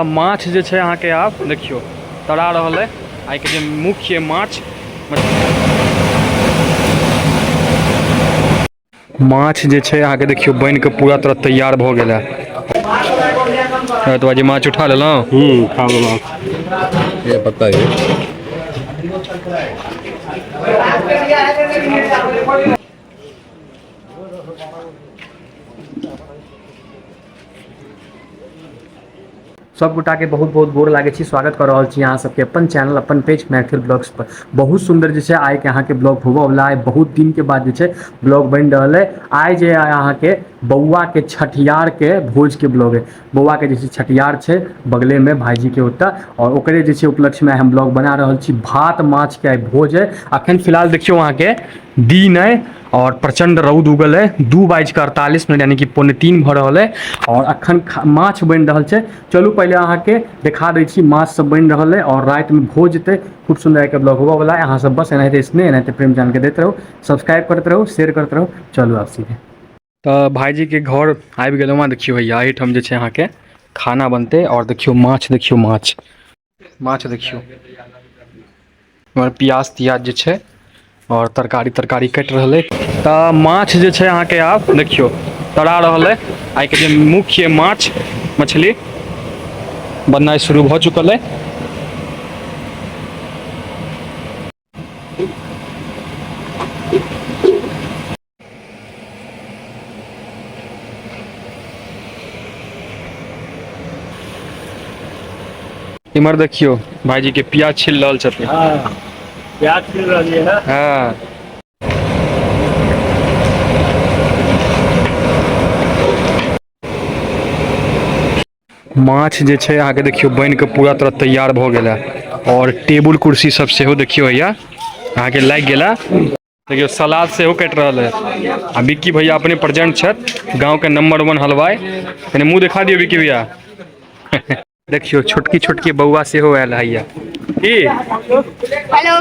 माछ जे छै अहाँके आब देखियौ तरा रहल अइ। आइके जे मुख्य माछ माछ जे छै अहाँके देखियौ बनि कऽ पूरा तरह तैयार भऽ गेल है। तो जे माछ उठा लेलहुँ। खा लेलहुँ। ये बताइए। सब गोटा के बहुत बहुत गोर लागै छी, स्वागत कर रहल छी अहाँ सबके अपन चैनल अपन पेज मैथिल ब्लॉग्स पर। बहुत सुंदर जे छै आइ के अहाँ के ब्लॉग होबऽ वाला है। बहुत दिन के बाद जे छै ब्लॉग बनि रहल है। आइ जे अहाँ के बौआ के छठियार के भोज के ब्लॉग है। बौआ के जे छै छठियार छै बगले में भाईजी के ओतऽ, और ओकरे जे छै उपलक्ष्य में हम ब्लॉग बना रहल छी। भात माछ के आइ भोज है। अखन फिलहाल देखियौ अहाँ के दिन है और प्रचंड रौद उगल है। 2:48 यानी कि 2:45 भऽ रहल है और अखन माछ बनि रहल छै। चलू पहिले अहाँ के देखा दै छी माछ सब बनि रहल है और राति में भोज जेतै। खूब सुंदर एक ब्लॉग होबऽ वाला है। अहाँ सब बस एनाहिते स्नेह एनाहिते प्रेम जान के दैत रहू, सब्सक्राइब करैत रहू, शेयर करैत रहू। चलू आब सीधे तऽ भाईजी के घर आबि गेलहुँ। हँ देखियौ भैया एहिठाम जे छै अहाँके खाना बनतै। और देखियौ माछ, देखियौ माछ, माछ देखियौ और प्याज तियाज जे छै और तरकारी तरकारी कटि रहल है। तऽ माछ जे छै अहाँके आब देखियौ तरा रहल है। आइके जे मुख्य माछ मछली बननाइ शुरू भऽ चुकल है। इम्हर देखियौ भाईजी के प्याज छिल रहल छथिन। हाँ, प्याज छिल रहलियै है। हाँ। माछ जे छै अहाँके देखियौ बनि कऽ पूरा तरह तैयार भऽ गेल है। और टेबुल कुर्सी सब सेहो देखियौ हैया अहाँके लागि गेल है। देखियौ सलाद सेहो कटि रहल है। आ विक्की भैया अपने प्रेजेंट छथि, गाँव के नंबर 1 हलवाई। कनि मुँह देखा दियौ विक्की भैया। देखियौ छोटकी छोटकी बौआ सेहो आयल हैया। की हेलो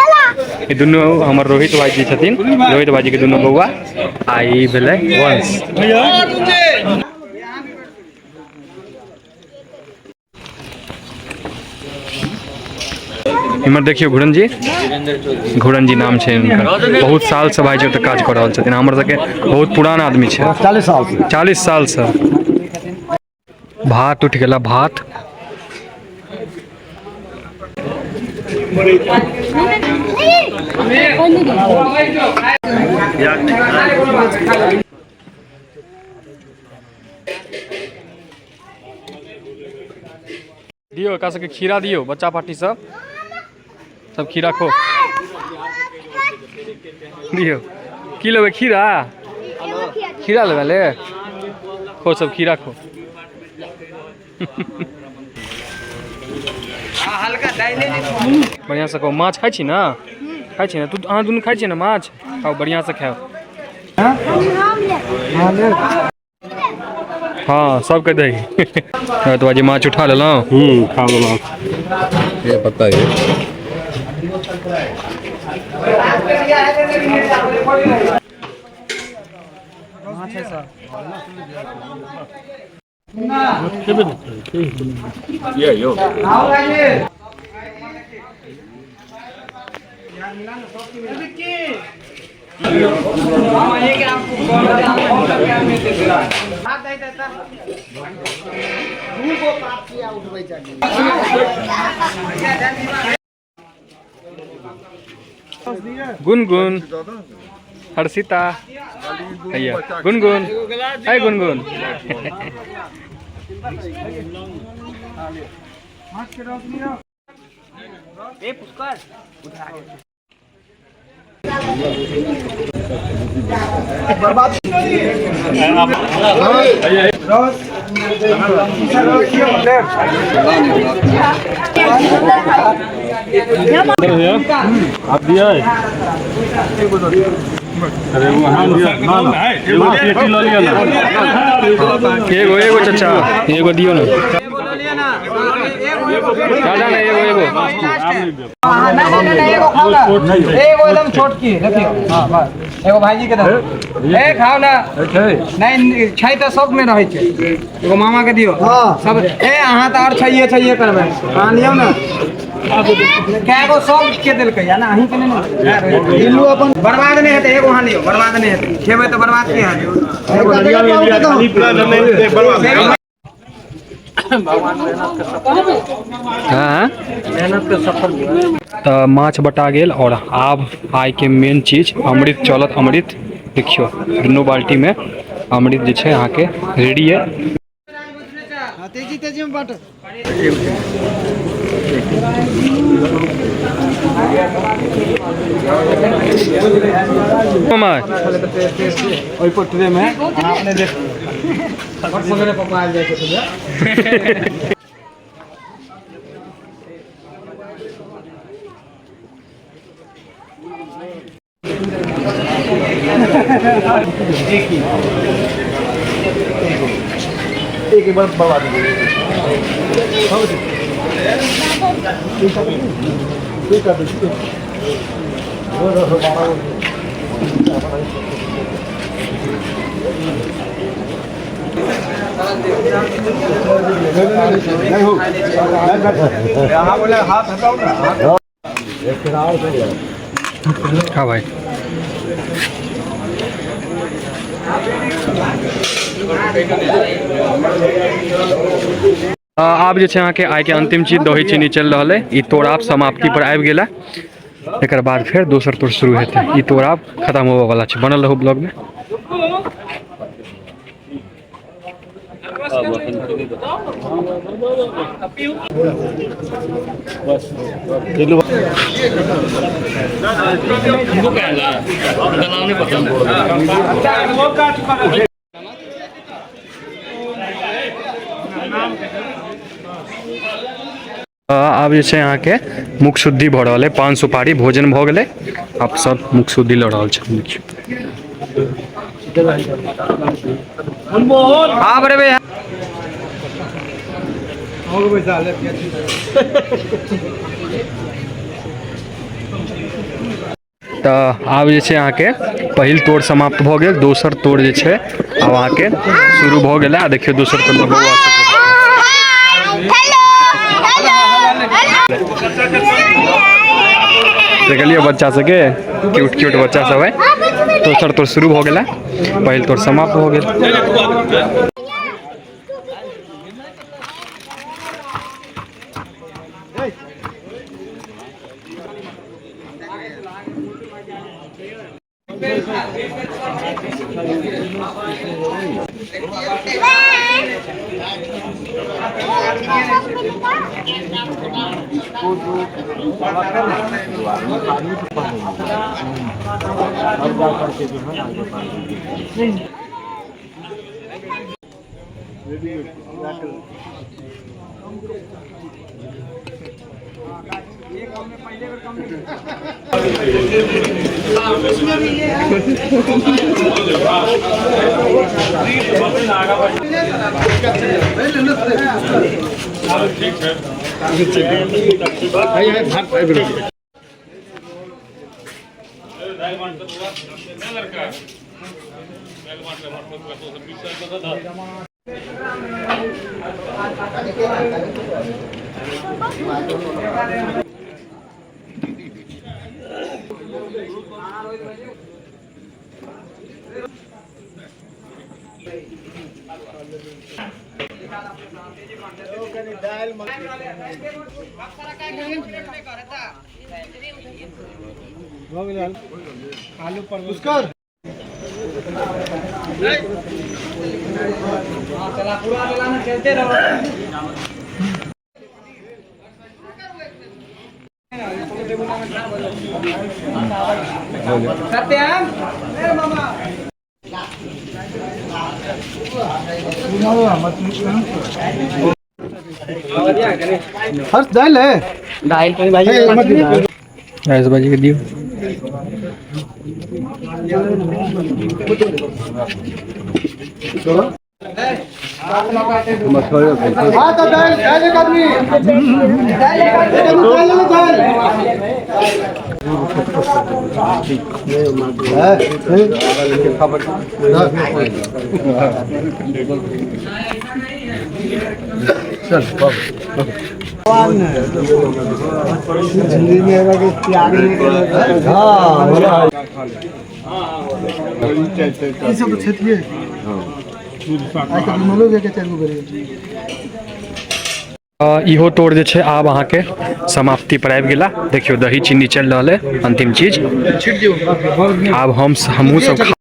हेलो, ई दुनू हमर रोहित भाईजी छथिन, रोहित भाईजी के दुनू बौआ। आ ई भेलै वंश। इम्हर देखियौ घुरन जी, घुरन जी नाम छै हुनकर। बहुत साल से भाईजी ओतऽ काज कऽ रहल छथिन। हमर सबके बहुत पुरान आदमी छै, 40 साल से। 40 साल से। भात उठि गेला भात। दियौ एकरा सबके खीरा दियौ, बच्चा पार्टी सब सब खीरा खो दियौ। की लेबै खीरा? खीरा लेबै ले खो, सब खीरा खो। बढ़िया से खाओ। माछ खाइ छी ना? खाइ छी ना? तू अहाँ दुनू खाइ छी ना माछ? खाओ बढ़िया से खाओ। हाँ सबके दही। तो बाजी माछ उठा लेलहुँ। खा लेलहुँ। ये बताइए। गुनगुन हर्षिता भैया गुनगुन हाय गुनगुन। आप दिया है? अरे वो हाँ दिया। ना, ना। एगो पेटी लऽ लिअ ना। एगो, एगो चचा, एगो दियौ ना। दादा ना, एगो, एगो। एगो एकदम छोटकी, देखियौ। हाँ, बस। एगो भाईजी के दो। ए खाओ ना। नहीं छै तऽ सब में रहै छै। एगो मामा के दियो सब। ए अहाँ तऽ और छैये छैये करबै। अहाँ लियौ ना। कै गो सब के देलकै या ना, अहीं के नहि ने। अपन बर्बाद नहि हेतै। एगो अहाँ लियौ, बर्बाद नहि हेतै। खेबै तऽ बर्बाद के हेतै। हाँ मेहनत के सफल। तऽ माछ बटा गेल और आब आइ के मेन चीज अमृत चलत। अमृत देखियौ दुनू बाल्टी में अमृत जे छै अहाँके रेडी है। तेजी तेजी में बांटो। मामा ओहि पर ट्रे में अहाँ अपने देख बड़ सवेरे पप्पा आयल जाइ छै सुबह। एक बार बढ़वा दीजिए। हाँ भाई आब जे छै अहाँके आइके अंतिम चीज दही चीनी चलि रहल है। ई तोड़ आब समाप्ति पर आबि गेला। एकर बाद फेर दोसर तोड़ शुरू हेतै। ई तोड़ आब खत्म होबऽ वाला छै। बनल रहू ब्लॉग में। आब जे छै अहाँके मुख शुद्धि भऽ रहल है। पान सुपारी भोजन भऽ गेलै। आब सब मुख शुद्धि लऽ रहल छै। देखियौ आब रे भैया। तऽ आब जे छै अहाँके पहिल तोड़ समाप्त भऽ गेल। दोसर तोड़ जे छै आब अहाँके शुरू भऽ गेलै। आ देखियौ दोसर तोड़ में बौआ सब। हेलो हेलो देखलियै बच्चा सबके क्यूट क्यूट बच्चा सब है। दोसर तोड़ शुरू भऽ गेलै, पहिल तोड़ समाप्त भऽ गेल। चला पूरा बेला में चलते रहो। सत्यम ए मामा। हर्ष दाल है दाल पानी भाई राजेश भाई के दियो। इहो तोड़ जे छै आब अहाँके समाप्ति पर आबि गेला। देखियौ दही चीनी चलि रहल है अंतिम चीज। आब हमहूँ सब खा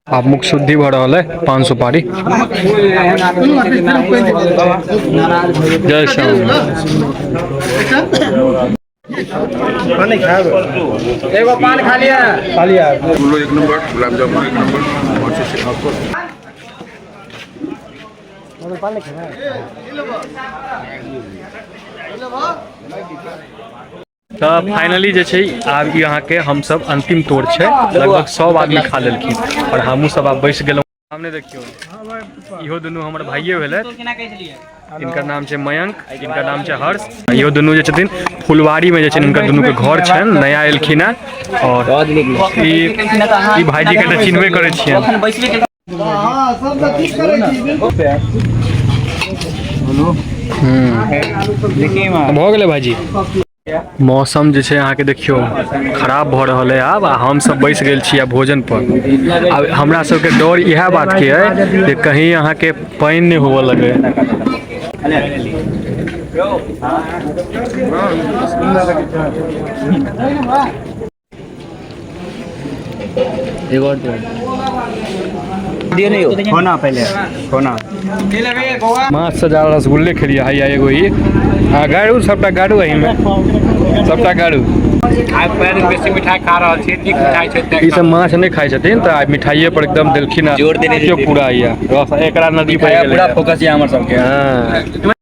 आब मुख शुद्धि भऽ रहल है पान सुपारी। जय श्याम। एगो पान खा लिया। एक नंबर गुलाब जामुन एक नंबर। तऽ फाइनली जे छै आब ई अहाँके हमसब अंतिम तोड़ छै, लगभग 100 आदमी खा लेलखिन और हमहूँ सब आब बैस गेलहुँ। सामने देखियौ इहो दुनू हमर भाइये भेलै, इनकर नाम छै मयंक, इनकर नाम छै हर्ष। इहो दुनू जे छथिन फुलवारी में जे छै इनकर दुनू के घर छनि, नया एलखिन हँ। और ई भाईजी के तऽ चिन्हबे करै छियनि। भऽ गेलै भाईजी। मौसम जे छै अहाँके देखियौ खराब भऽ रहल है आब, आ हमसब बैस गेल छी आब भोजन पर। आब हमरा सबके डर इएह बातके है जे कहीं अहाँके पानि नहि होबऽ लगे। माछ से ज्यादा रसगुल्ले खेलिए हैया एगो ई आ गाड़ू, सबटा गाड़ू एहिमे, सबटा गाड़ू। बेसी मिठाई खा रहल छी, नीक मिठाई छै। ई सब माछ नहि खाइ छथिन तऽ आइ मिठाइये पर एकदम देलखिन हँ। देखियौ पूरा हैया रस एकरा नदी पर पूरा फोकस यऽ हमर सबके। हाँ।